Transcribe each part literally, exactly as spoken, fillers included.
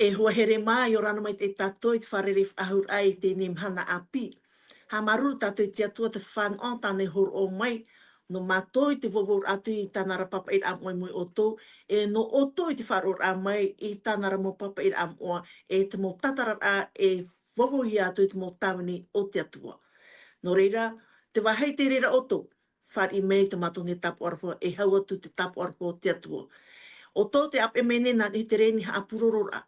E hoa here mā, ʻia ora na maitaʻi tātou i te fārereiraʻa faʻahou i teie nei mahana ʻāpī. Haʻamāuruuru tātou i te Atua te fānaʻo tāna i hōroʻa mai nō mātou i te vauvau atu i tāna ra pāpaʻiraʻa moʻa i mua iā ʻoutou, e nō ʻoutou i te faʻaroʻoraʻa mai i tāna ra mau pāpaʻiraʻa moʻa, e te mau tātararaʻa e vauvau iā ʻoutou i te mau tāvini o te Atua. Nō reira, te vāhi tē reira ʻoutou, fāriʻi mai i tō mātou nei tāpaʻo aroha, e hau atu te tāpaʻo aroha o te Atua. ʻOutou tē ʻāpeʻe mai nei nā niʻa i te reni haʻapurororaʻa.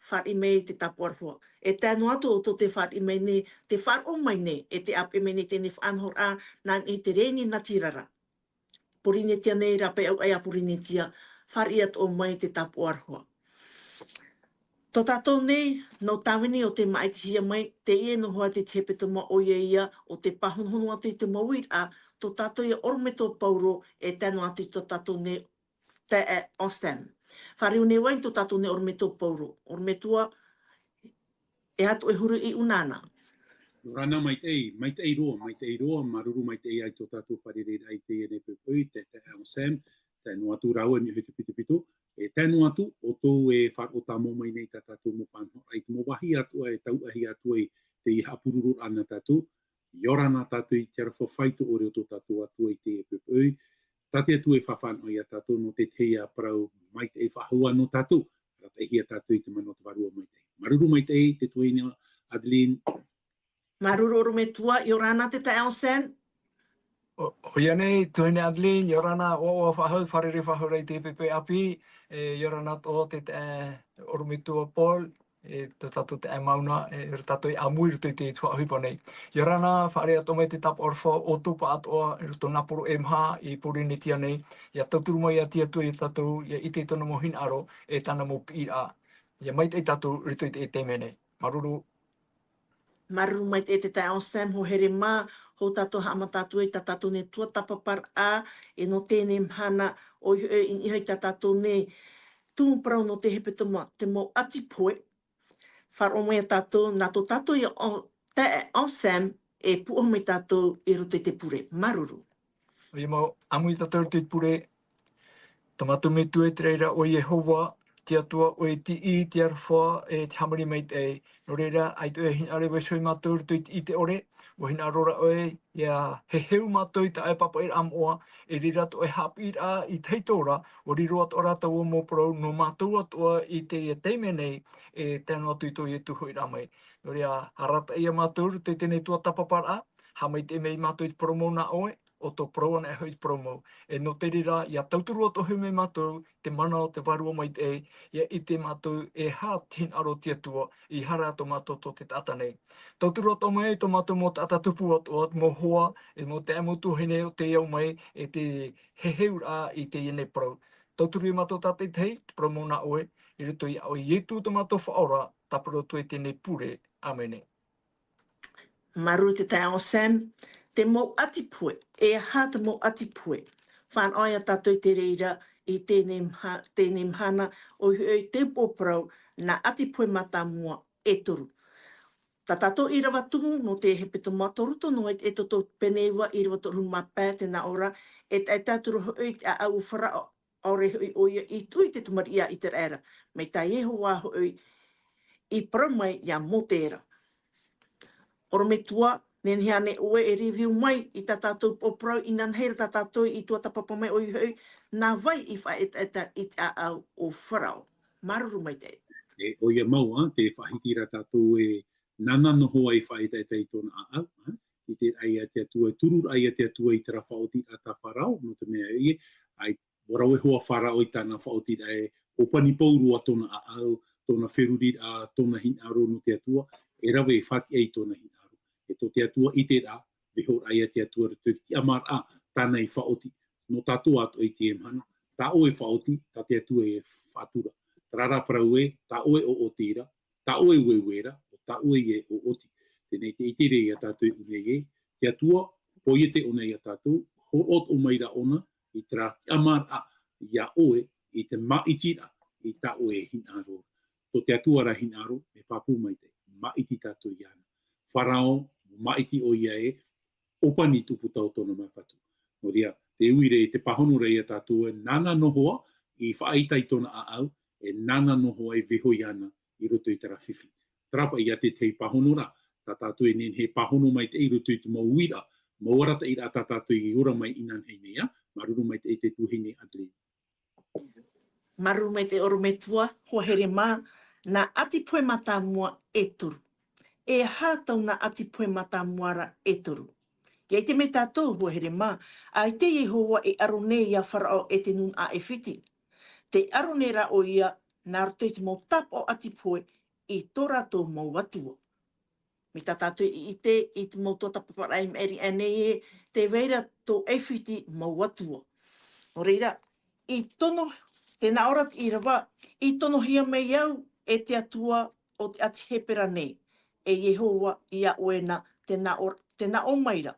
Fāriʻi mai i te tāpaʻo aroha. E tae noa atu ʻoutou tē fāriʻi mai nei, tē faʻaroʻo mai nei, e tē ʻāpeʻe mai nei teie faʻanahoraʻa nā niʻa i te reni natirara. Pōrīnetia nei, rāpae ʻauaʻe a Pōrīnetia, fāriʻi atoʻa mai te tāpaʻo aroha. Tō tātou nei, nau tāvini ʻo tē māʻitihia mai, teie noa hoʻi te hepetoma ʻoia ia, ʻo te pāhonohono atu i te mau uiraʻa, tō tātou ia ʻorometua Paulo, e tae noa atu i tō tātou nei, taeaʻe Anselme. Fāriu nei vau i tō tātou nei ʻorometua Paulo. ʻOrometua, e aha tō ʻoe huru iʻū nāna? ʻIa ora na maitaʻi, maitaʻi roa, maitaʻi roa, māuruuru maitaʻi i tō tātou fārereiraʻa i teie nei poʻipoʻi, taeaʻe Anselme, tae noa atu rāua i niʻa i te pitopito. E tae noa atu, ʻoutou e faʻaroʻo tāmau mai nei tā tātou mau faʻanahoraʻa i te mau vāhi atoʻa e tauʻahia atu ai teie haʻapurororaʻa nā tātou. ʻIa ora na tātou i te aroha faʻaitoito o tō tātou Atua i teie poʻipoʻi. Tā te Atua e faʻafānaʻo iā tātou nō te tahi parau maitaʻi faʻahou nō tātou, arataʻihia tātou i te mana o te Vārua Maitaʻi. Māuruuru maitaʻi, te tuahine Adeline. Māuruuru ʻorometua, ʻia ora na te taeaʻe Anselme. ʻO, ʻoia nei, tuahine Adeline, ʻia ora na, ʻoaʻoa faʻahou, fārerei faʻahou ra i teie poʻipoʻi ʻāpī, e, ʻia ora na atoʻa te taeaʻe ʻorometua Paul, e, tō tātou taeaʻe Mauna, e, ʻo tātou i ʻāmui i roto i teie tuhaʻa ʻohipa nei. ʻIa ora na, fāriʻi atoʻa mai te tāpaʻo aroha ʻoutou pāʻatoʻa i roto i nā poro e maha i Pōrīnetia nei, ʻia tauturu mai ā te Atua iā tātou, ʻia ʻite i tōna mau hinaʻaro, e tāna mau piʻiraʻa. ʻIa maitaʻi tātou i roto i te, i te taime nei. Māuruuru. Māuruuru maitaʻi te taeaʻe Anselme, hoa here mā, hou tātou haʻamata atu ai tā tātou nei tuatāpaparaʻa, e nō teie nei mahana, ʻoia hoʻi i niʻa i tā tātou nei tumu parau nō te hepetoma, te mau ʻati pohe. Faʻaroʻo mai ā tātou, nā tō tātou ia o, taeaʻe Anselme, e puʻohu mai tātou i roto i te pure. Māuruuru. ʻOia mau, ʻāmui tātou i roto i te pure. Tō mātou Metua i te raʻi ra ʻo Iehova, te Atua ʻoe tiʻi, te aroha, e te hāmani maitaʻi. Nō reira, ʻaita ʻoe hinaʻaro e vaiiho ia mātou i roto i te ʻite ʻore, ʻua hinaʻaro ra ʻoe, ʻia heheu mātou i tā ʻoe pāpaʻiraʻa moʻa, e reira tō ʻoe haʻapiʻiraʻa i te hau ora, ʻua riro atoʻa ra taua mau parau nō mātou atoʻa i teie taime nei, e tae noa atu i tō Ietu hoʻiraʻa mai. Nō reira, arataʻi ia mātou i roto i teie nei tuatāpaparaʻa, haʻamaitaʻi mai ia mātou i te parau mau nā ʻoe, ʻo tō parau anaʻe hoʻi te parau mau. E nō te reira, ʻia tauturu atoʻa hoʻi mai mātou, te mana o te Vārua Maitaʻi, ʻia ʻite mātou e aha te hinaʻaro o te Atua, i hara tō mātou tō te taʻata nei. Tauturu atoʻa mai tō mātou mau taʻata tupu atoʻa, mau hoa, e mau taeaʻe, mau tuahine o tei au mai, e te heheuraʻa i teie nei parau. Tauturu ia mātou tātaʻitahi, te parau mau nā ʻoe, i roto iā ʻoe Ietu tō mātou Faʻaora, tāparu atu i teie nei pure. ʻĀmene. Māuruuru te taeaʻe Anselme, te mau ʻati pohe, e aha te mau ʻati pohe? Fānaʻo ia tātou i te reira i teie nei maha-, teie nei mahana, ʻoia hoʻi te upoʻo parau, nā ʻAti Pohe Mātāmua e toru. Tā tātou ʻīrava tumu nō te hepetoma, tō roto noa i te Exodo pene iva, ʻīrava toru mā pae, tē nā ʻō ra, e tae atu ra hoʻi i te ʻāʻau o Farao, ʻaore hoʻi ʻoia i tuʻu i te tamariʻi a ʻĪteraʻera, mai tā Iehova hoʻi i parau mai iā Mōte ra. ʻOrometua, nehenehe ānei ʻoe e review mai i tā tātou upoʻo parau, inanahi ra tā tātou i tuatāpapa mai, ʻoia hoʻi, nā vai i faʻaetaeta i te ʻāʻau o Farao? Māuruuru maitaʻi. E, ʻoia mau, ā, tē faʻahiti ra tātou e nāna noa hoʻi i faʻaetaeta i tōna ʻāʻau, ā, i te raʻi a te Atua, e turu raʻa ia te Atua i terā faʻaotiraʻa tā Farao, nō te mea ē, ʻaita ʻua rave hoʻi Farao i tāna faʻaotiraʻa e ʻōpani pauroa tōna ʻāʻau, tōna feruriraʻa, tōna hinaʻaro nō te Atua, e rave e faʻatiʻa i tōna hinaʻaro. E tō te Atua ʻite ra, vaiiho raʻa ia te Atua i roto i te tiʻamāraʻa tāna i faʻaoti. Nō tātou atoʻa i teie mahana, tā ʻoe e faʻaoti, tā te Atua e faʻatura. Terā rā parau ē, tā ʻoe e ʻoʻoti ra, tā ʻoe e ueue ra, ʻo tā ʻoe e ʻoʻoti. Teie nei te ʻite ra ia tātou i ʻō nei ē, te Atua, poiete ʻōna ia tātou, hōroʻa atoʻa mai ra ʻōna i terā tiʻamāraʻa iā ʻoe i te māʻitiraʻa i tā ʻoe e hinaʻaro. Tō te Atua rā hinaʻaro, e pāpū maitaʻi, māʻiti tātou iāna. Farao, māʻiti ʻoia e ʻōpani i te ʻūputa o tōna mau fatu. Nō reira, tē ui ra i te pāhono ra ia tātou ē, nāna noa hoʻi i faʻaetaeta i tōna ʻāʻau, e nāna noa hoʻi e vaiiho iāna i roto i terā fifi. Terā paʻi ia te tahi pāhono ra, tā tātou e nehenehe e pāhono maitaʻi i roto i te mau uiraʻa, mau arataʻiraʻa tā tātou i ora mai inanahi nei, ā, māuruuru maitaʻi te tuahine Adeline. Māuruuru maitaʻi ʻorometua, hoa here mā, nā ʻati pohe mātāmua e toru. E aha tō nā ʻati pohe mātāmua ra e toru? ʻIa ʻite mai tātou, hoa here mā, ʻaita Iehova e aro nei ia Faraō e te nūnaʻa ʻAifiti. Tē aro nei rā ʻoia nā roto i te mau tāpaʻo ʻati pohe i tō rātou mau atua. Mai tā tātou i ʻite i te mau tuatāpaparaʻa i maʻiri aʻe nei ē, tē vai ra tō ʻAifiti mau atua. Nō reira, i tono, tē nā ʻō ra te ʻīrava, i tonohia mai au e te Atua o te ʻāti Hepera nei, e Iehova iā ʻoe na, tē nā ʻō, tē nā ʻō mai ra.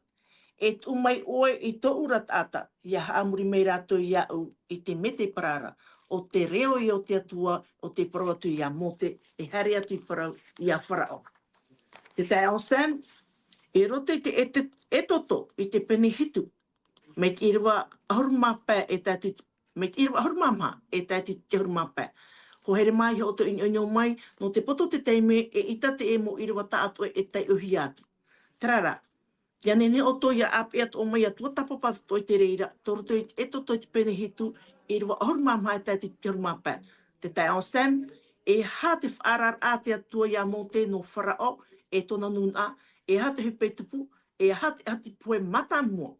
E tuʻu mai ʻoe i tōʻu ra taʻata, ʻia haʻamori mai rātou iāʻu i te medebara ra, ʻo te reo ia o te Atua, ʻo tē parau atu iā Mōte, e haere atu i parau iā Faraō. Te taeaʻe Sam, i roto i te Ete-, Exodo, i te pene hitu, mai te ʻīrava ʻahuru mā pae e tae atu, mai te ʻīrava ʻahuru mā maha e tae atu i te ʻahuru mā pae. Hoa here mā, ʻeiaha ʻoutou e ʻinoʻino mai, nō te poto o te taime, eʻita te mau ʻīrava tāʻatoʻa e taiʻohia atu. Terā rā, ʻia nehenehe ʻoutou ʻia ʻāpeʻe atoʻa mai, ʻia tuatāpapa atoʻa i te reira, tō roto i te Exodo i te pene hitu, ʻīrava ʻahuru mā maha e tae atu i te ʻahuru mā pae. Te taeaʻe Sam, e aha te faʻaararaʻa a te Atua iā Mōte nō Faraō e tōna nūnaʻa, e aha te ʻohipa e tupu, e aha te ʻati pohe mātāmua?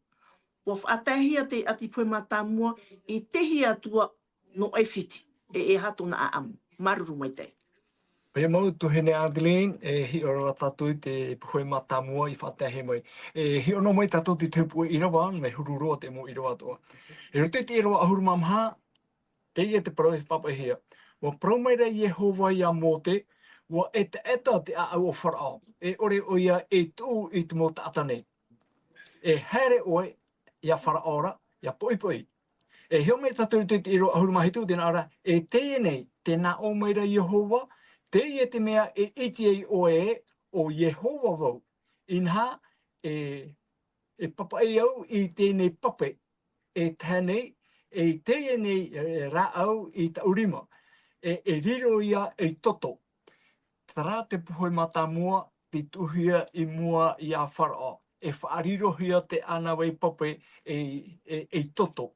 ʻUa faʻataehia te ʻati pohe mātāmua i te tahi atua nō ʻAifiti, e, e aha tōna ʻāʻamu? Māuruuru maitaʻi. ʻOia mau, tuahine Adeline, e hiʻo ra tātou i te pohe mātāmua i faʻataehia mai. E hiʻo noa mai tātou i te tahi puʻe ʻīrava, mea huru roa te mau ʻīrava atoʻa. I roto i te ʻīrava ʻahuru mā maha, teie te parau e faʻapaʻihia. ʻUa parau mai ra Iehova iā Mōte, ʻua ʻetaʻeta te ʻāʻau o Faraō, e ʻore ʻoia e tuʻu i te mau taʻata nei. E haere ʻoe iā Faraō ra, ʻia poʻipoʻi. E hiʻo mai tātou i te, te ʻīrava ʻahuru mā hitu, tē nā ʻō ra, e teie nei, tē nā ʻō mai ra Iehova, teie te mea e ʻite ai ʻoe ē, ʻo Iehova vau. Inaha, e, e papaʻi au i teie nei pape, e tahe nei, e teie nei, e, rāʻau i taʻu rima, e, e riro ia ei toto. Terā te pohe mātāmua, tei tuʻuhia i mua iā Faraō. E faʻarirohia te ʻānāvai pape ei, e, ei toto.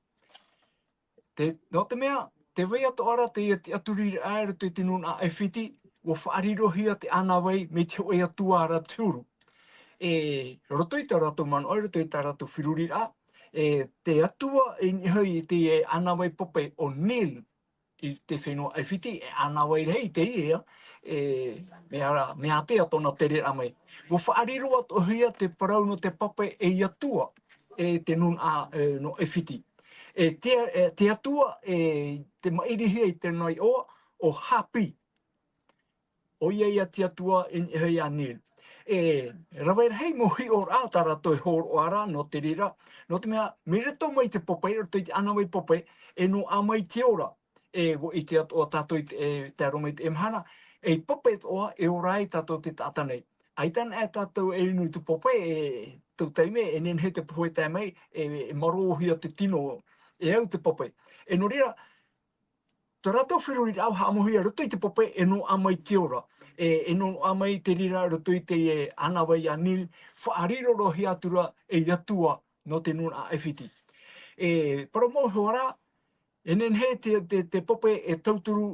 Te, nō te mea, tē vai atoʻa ra teie tiʻaturiraʻa i roto i te nūnaʻa ʻAifiti, ʻua faʻarirohia te ʻānāvai mai te hōʻē atua ra te huru. E, roto i tā rātou manaʻo, i roto i tā rātou feruriraʻa, e, te atua i niʻa i te ʻānāvai pape ʻo Nil, i te fenua ʻAifiti, e ʻānāvai rahi teie, e, mea ra, mea ātea tōna tereraʻa mai. ʻUa faʻariro atoʻahia te parau nō te pape ei atua, e te nūnaʻa, e, nō ʻAifiti. E te, e te atua, e te maʻirihia i tōna iʻoa, ʻo Hapi. ʻOia ia te atua i niʻa iā Nil. E, rave rahi mau hiʻoraʻa tā rātou e hōroʻa ra nō te reira, nō te mea, mai roto mai te pape, i roto i te ʻānāvai pape, e noaʻa mai te ora. E, ʻua ʻite atoʻa tātou i te, e, tae roa mai i teie mahana, ei pape atoʻa, e ora ai tātou te taʻata nei. ʻAita anaʻe tātou e inu i te pape, e, tau taime, e nehenehe te pohe e tae mai, e, e marōhia te tino, e au te pape. E nō reira, tā rātou feruriraʻa ʻua haʻamauhia i roto i te pape, e noaʻa mai te ora. E, e noaʻa mai te reira i roto i te, e, ʻānāvai a Nil, faʻarirohia atu ra ei atua nō te nūnaʻa ʻAifiti. E, parau mau hoʻi ra, e nehenehe te, te, te pape e tauturu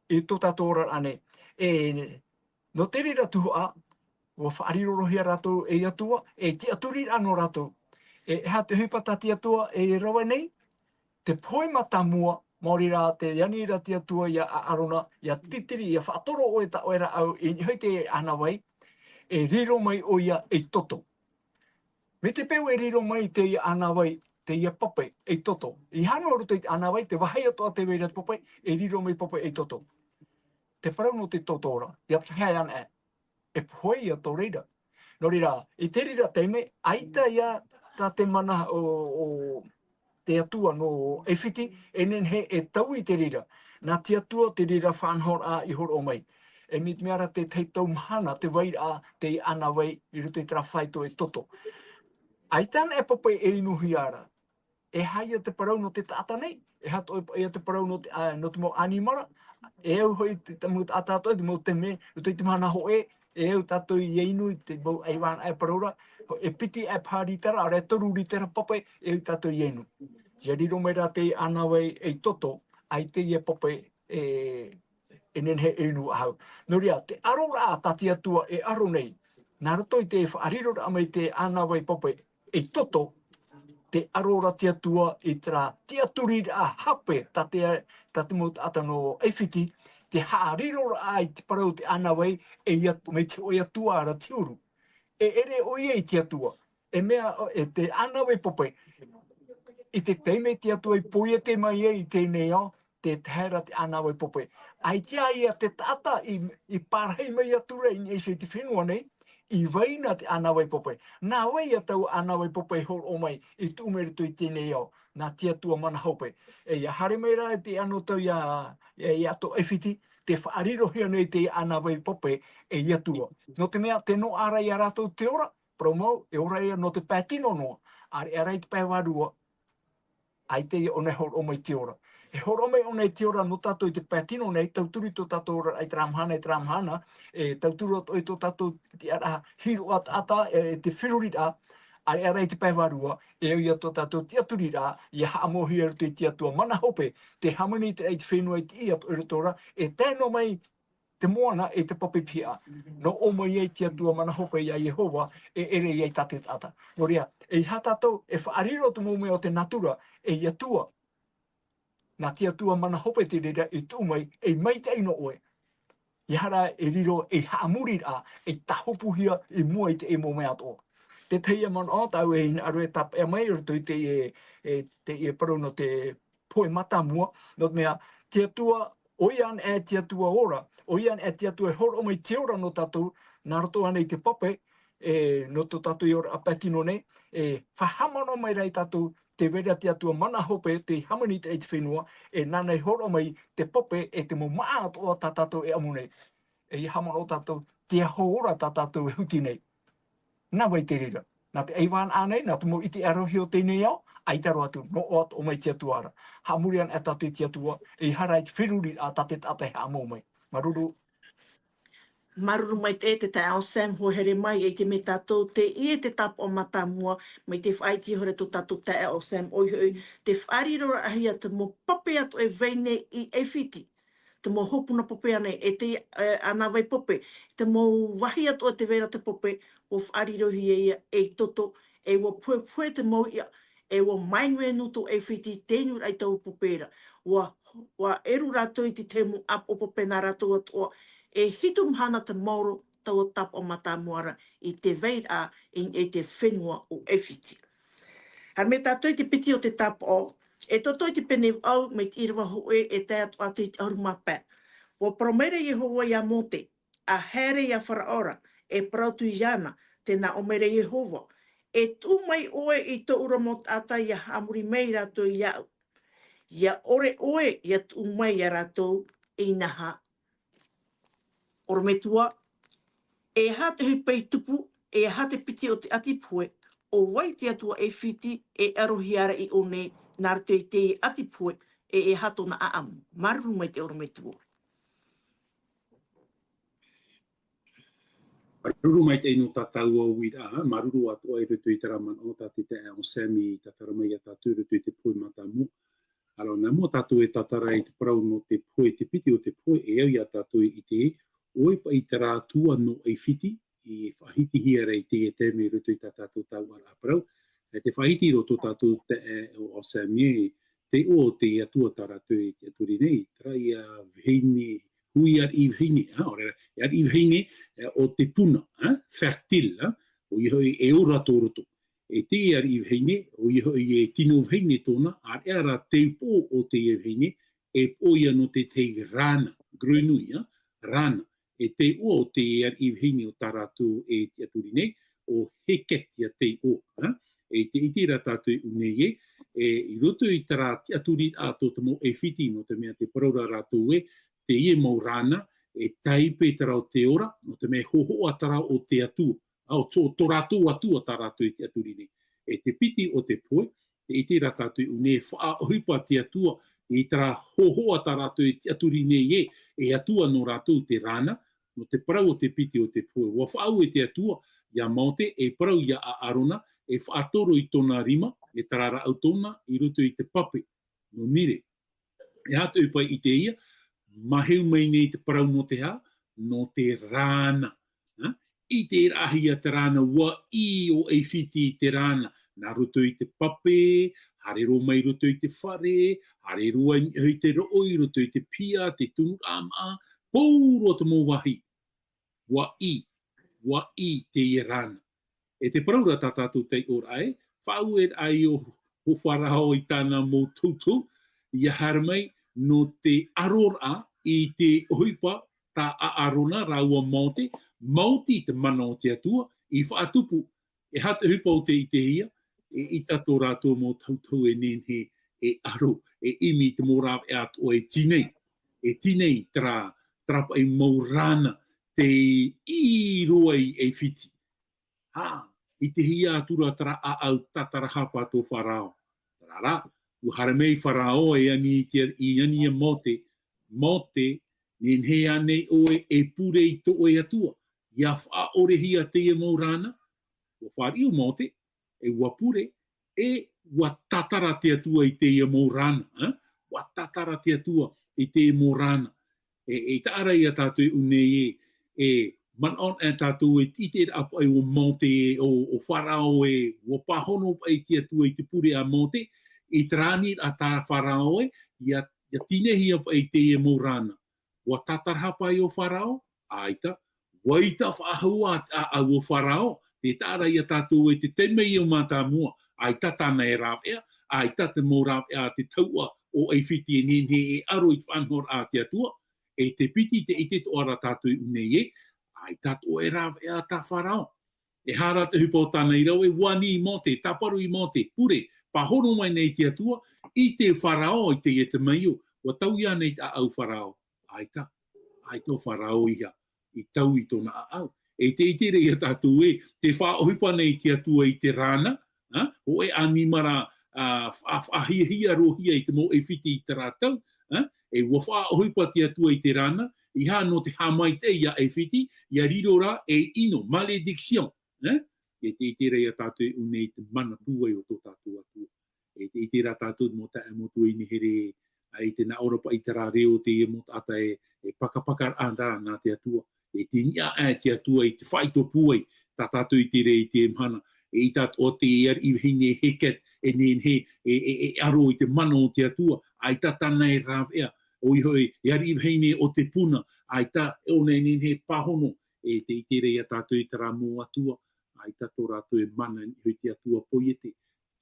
i tō tātou oraraʻa nei. E, nō te reira tuhaʻa, ʻua faʻarirohia rātou ei atua, e tiʻaturiraʻa nō rātou. E, e aha te ʻohipa tā te Atua e rave nei? Te pohe mātāmua, maori rā tē ani ra te Atua iā ʻĀrona, ʻia titiri, ʻia faʻatoro ʻoe tā ʻoe rāʻau i niʻa i te ʻānāvai, e riro mai ʻoia ei toto. Mai te peu e riro mai teie ʻānāvai, teie pape, ei toto. ʻEiaha noa roto i te ʻānāvai, te vāhi atoʻa tē vai ra te pape, e riro mai pape ei toto. Te parau nō te toto ra, ʻia tahe anaʻe. E pohe ia tō reira. Nō reira, i te reira taime, ʻaita ia tā te mana o, o te Atua nō ʻAifiti, e nehenehe e taui te reira. Nā te Atua te reira faʻanahoraʻa i hōroʻa mai. E mai te mea ra te tahi tau mahana, te vairaʻa, te ʻānāvai i roto i terā faito e toto. ʻAita anaʻe pape e inuhia ra. E aha ia te parau nō te taʻata nei, e aha atoʻa ia te parau nō te, ā, nō te mau ʻanimara, e au hoʻi te, te mau taʻata atoʻa, te mau taime, roto i te mahana hōʻē, e au tātou ia inu i te mau ʻaivānaʻa e parau ra, e piti aʻe paha rītera, ʻaore rā toru rītera pape, e au tātou ia inu. Ia riro mai rā te ʻānāvai ei toto, ʻaita ia pape, e, e nehenehe e inu faʻahou. Nō reira, te ʻaroraʻa tā te Atua e ʻaro nei, nā roto i te faʻariroraʻa mai te ʻānāvai pape ei toto, te ʻaroraʻa te Atua i terā tiʻaturiraʻa hape tā te, tā te mau taʻata nō ʻAifiti, te haʻariroraʻa i te parau o te ʻānāvai, e ia, mai te hōʻē atua ra te huru. E ʻere ʻoia i te Atua. E mea, e te ʻānāvai pape. I te taime te Atua i poiete mai ai i teie nei ao, te tahe ra te ʻānāvai pape. ʻAita ia te taʻata i, i parahi mai atu ra i niʻa iho i te fenua nei, i vai na te ʻānāvai pape. Nā vai ia taua ʻānāvai pape e hōroʻa mai, i tuʻu mai roto i teie nei ao, nā te Atua mana hope. E ia haere mai rā te anotau ia, ia, ia tō ʻAifiti, te faʻarirohia nei te ʻānāvai pape ei Atua. Nō te mea, te noaʻa ra ia rātou te ora, parau mau, e ora ia nō te pae tino noa, ʻareʻa rā i te pae vārua, ʻaita ia ʻōna e hōroʻa mai te ora. E hōroʻa mai ʻōna i te ora nō tātou i te pae tino nei, tauturu i tō tātou oraraʻa i terā mahana, i terā mahana, e tauturu atoʻa i tō tātou tiʻaraʻa hiroʻa taʻata, e, te feruriraʻa, ʻareʻa rā i te pae vārua, e au ia tō tātou tiʻaturiraʻa, ia haʻamauhia i roto i te Atua mana hope, te hāmani i te raʻi i te fenua i te ʻī atoʻa i roto ra, e tae noa mai te moana e te pape pihaʻa. Nō ʻō mai ai te Atua mana hope ia Iehova, e ʻere ia i tā te taʻata. Nō reira, e aha tātou, e faʻariro te mau mea o te natura, ei Atua. Nā te Atua mana hope te reira i tuʻu mai, ei maitaʻi nō ʻoe. Ia haere e riro, ei haʻamoriraʻa, ei tāhopuhia i mua i te mau mea atoʻa. Te tahi ia manaʻo, tāʻu e hinaʻaro e tāpeʻa mai, i roto i te, e, e, te, e parau nō te pohe mātāmua, nō te mea, te Atua, ʻoia anaʻe te Atua ora, ʻoia anaʻe te Atua e hōroʻa mai te ora nō tātou, nā roto anaʻe i te pape, e, nō tō tātou ia ora pae tino nei, e, faʻahaʻamanaʻo mai rā ia tātou, tē vai ra te Atua mana hope, tei hāmani i te, i te fenua, e, nāna i hōroʻa mai te pape, e te mau māʻa atoʻa tā tātou e ʻamu nei. E, ia haʻamanaʻo tātou, te aho ora tā tātou e huti nei. Nā vai te reira. Nā te ʻaivānaʻa nei, nā te mau ʻite ʻarohi o teie nei ao, ʻaita roa atu, nō ʻō atoʻa mai te Atua ra. Haʻamori anaʻe tātou i te Atua, e ʻere i te feruriraʻa tā te taʻata e haʻamau mai. Māuruuru. Māuruuru maitaʻi te taeaʻe Sam, hoa here mai, e ʻite mai tātou, teie te tāpaʻo mātāmua, mai te faʻaʻite iho ra tō tātou taeaʻe Sam, ʻoia hoʻi, te faʻariroraʻahia te mau pape atoʻa e vai nei i ʻAifiti. Te mau hopuna pape anaʻe, e te, e, ʻānāvai pape, te mau vāhi atoʻa tē vai ra te pape, ʻua faʻarirohia ia ei toto, e ʻua pohepohe te mau iʻa, e ʻua maenuenu tō ʻAifiti, tei inu ra i taua pape ra. ʻUa, ʻua ʻeru rātou i te tahi mau ʻāpoʻo pape nā rātou atoʻa, e hitu mahana te maoro taua tāpaʻo mātāmua ra i te vai ra i, i te fenua o ʻAifiti. Haere mai tātou i te piti o te tāpaʻo, Exodo i te pene vaʻu, mai te ʻīrava hōʻē e tae atoʻa atu i te ʻahuru mā pae. ʻUa parau maira Iehova ia Mōte, ʻA haere ia Farao ra, e parau atu iāna, tē nā ʻō maira Iehova, E tuʻu mai ʻoe i tōʻu ra mau taʻata ʻia haʻamori mai rātou iāʻu. ʻIa ʻore ʻoe ʻia tuʻu mai ia rātou, inaha. ʻOrometua, e aha te ʻohipa i tupu, e aha te piti o te ʻati pohe, ʻo vai te Atua ʻAifiti e ʻarohia ra i ʻō nei, nā roto i te ʻati pohe, e e aha tōna ʻaʻamu? Māuruuru maitaʻi ʻorometua. Māuruuru maitaʻi nō tā tāua uiraʻa, māuruuru atoʻa i roto i terā manaʻo tā te taeaʻe Sam i tātara mai ia tātou i roto i te pohe mātāmua. Ara, nā mua tātou e tātara i te parau nō te pohe, te piti o te pohe, e au ia tātou i ʻite, ʻoia paʻi terā atua nō ʻAifiti, i faʻahitihia ra i teie taime i roto i tā tātou tauʻaraʻa parau. E te faʻahiti i roto tātou te, e, o, o Sam e, te iʻoa o te Atua tā rātou i tiʻaturi nei, terā ia vahine, hui ariʻi vahine, a, ʻaore ra, e ariʻi vahine, e, o te puna, a, fertile, a, ʻoia hoʻi e ora tō roto. E te ariʻi vahine, ʻoia hoʻi e tino vahine tōna, ʻareʻa rā te upoʻo o te vahine, e poʻo ia nō te tahi rana, grenouille, a, rana. E te iʻoa o te ariʻi vahine o tā rātou e tiʻaturi nei, ʻo Heket ia te iʻoa, a. E te ʻite ra tātou i ʻō nei e, e, i roto i terā tiʻaturiraʻa tō te mau ʻAifiti, nō te mea tē parau ra rātou ē, teie mau rana, e tāipe terā o te ora, nō te mea e hōhoʻa terā o te Atua, a, ʻo tō, tō rātou Atua tā rātou e tiʻaturi nei. E te piti o te pohe, I terā tātou i ʻō nei, faʻaʻohipa te Atua i terā hōhoʻa tā rātou e tiʻaturi nei ē, e Atua nō rātou te Rana, nō te parau o te piti o te pohe. ʻUa faʻaue te Atua iā Mōte, e parau iā ʻĀrona, e faʻatoro i tōna rima, e tāraʻau tōna i roto i te pape, nō Nire. E aha te ʻohipa i ʻite ia, maheu mai nei te parau nō te aha, nō te Rana. Ha? ʻIte rahi ia te Rana, ʻua ʻī ʻo ʻAifiti i te Rana, nā roto i te pape, haere roa mai roto i te fare, haere roa i te roʻo, i roto i te piha, te tunuraʻa māʻa, pauroa te mau vāhi. ʻUa ʻī, ʻua ʻī teie Rana. E te parau ra tā tātou taiʻoraʻa ē, faʻaue ai ʻo, ʻo Farao i tāna mau toutou, ʻia haere mai nō te aroraʻa i te ʻohipa tā ʻĀrona rāua Mōte, maoti te mana o te Atua, i faʻatupu, e aha te ʻohipa ʻo tē ʻitehia, e ʻaita tō rātou mau toutou e nehenehe e aro, e ʻimi i te mau rāveʻa atoʻa e tīnei, e tīnei terā, terā paʻi mau Rana, tei ʻī roa i ʻAifiti. Ha, ʻitehia atu ra terā ʻāʻau tatarahapa tō Farao. Terā rā, ʻua haere mai Farao e ani i te, i ani iā Mōte, Mōte, nehenehe ānei ʻoe e pure i tō ʻoe Atua, ʻia faʻaʻorehia teie mau Rana? ʻUa fāriʻi ʻo Mōte, e ʻua pure, e ʻua tatara te Atua i teie mau Rana, ha? ʻUa tatara te Atua i teie mau Rana. E, e taʻa ra ia tātou i ʻō nei ē, e manaʻo anaʻe tātou e ʻiteraʻa paʻi ʻo Mōte ē, ʻo, ʻo Farao ē, ʻua pāhono paʻi te Atua i te pure a Mōte, i terā aniraʻa tā Farao ē, ʻia, ʻia tīneihia paʻi teie mau Rana. ʻUa tatarahapa ʻo Farao? ʻAita. ʻUa ʻaita faʻahou ā te ʻāʻau o Farao, tē taʻa ra ia tātou e te taime ia mātāmua, ʻaita tāna e rāveʻa, ʻaita te mau rāveʻa a te tauʻa o ʻAifiti e nehenehe e aro i te faʻanahoraʻa a te Atua, e te piti tē ʻite atoʻa ra tātou i ʻō nei ē, ʻaita atoʻa e rāveʻa tā Farao. E aha rā te ʻohipa o tāna i rave, ʻua ani i Mōte, tāparu i Mōte, pure, pāhono mai nei te Atua, ʻite Farao i teie temeio, ʻua taui ānei te ʻāʻau Farao? ʻAita, ʻaita ʻo Farao ia i taui i tōna ʻāʻau. E tē ʻite ra ia tātou ē, tē faʻaʻohipa nei te Atua i te Rana, ha? ʻO e ʻanimara, a, fa-, faʻahiahia roa hia i te mau ʻAifiti i terā tau, ha? E ʻua faʻaʻohipa te Atua i te Rana, ʻeiaha nō te haʻamaitaʻi ia ʻAifiti, ʻia riro rā ei ʻino, malédiction, ha? E tē ʻite ra ia tātou i ʻō nei te mana pūai o tō tātou Atua. E tē ʻite ra tātou mau taeaʻe, mau tuahine here, ʻaita e nā ʻō ra paʻi terā reo o teie mau taʻata ē, e pakapakaraʻa nā te Atua. E te niʻa aʻe te Atua i te faʻaitoito pūai, tā tātou i ʻite ra i teie mahana. E ʻaita atoʻa te ariʻi vahine Heket, e nehenehe, e, e, e aro i te mana o te Atua, ʻaita tāna e rāveʻa. ʻOia hoʻi, e ariʻi vahine ʻo te puna, ʻaita ʻōna e nehenehe e pāhono, e tē ʻite ra ia tātou i terā mau atua, ʻaita tō rātou e mana i niʻa i te Atua poiete,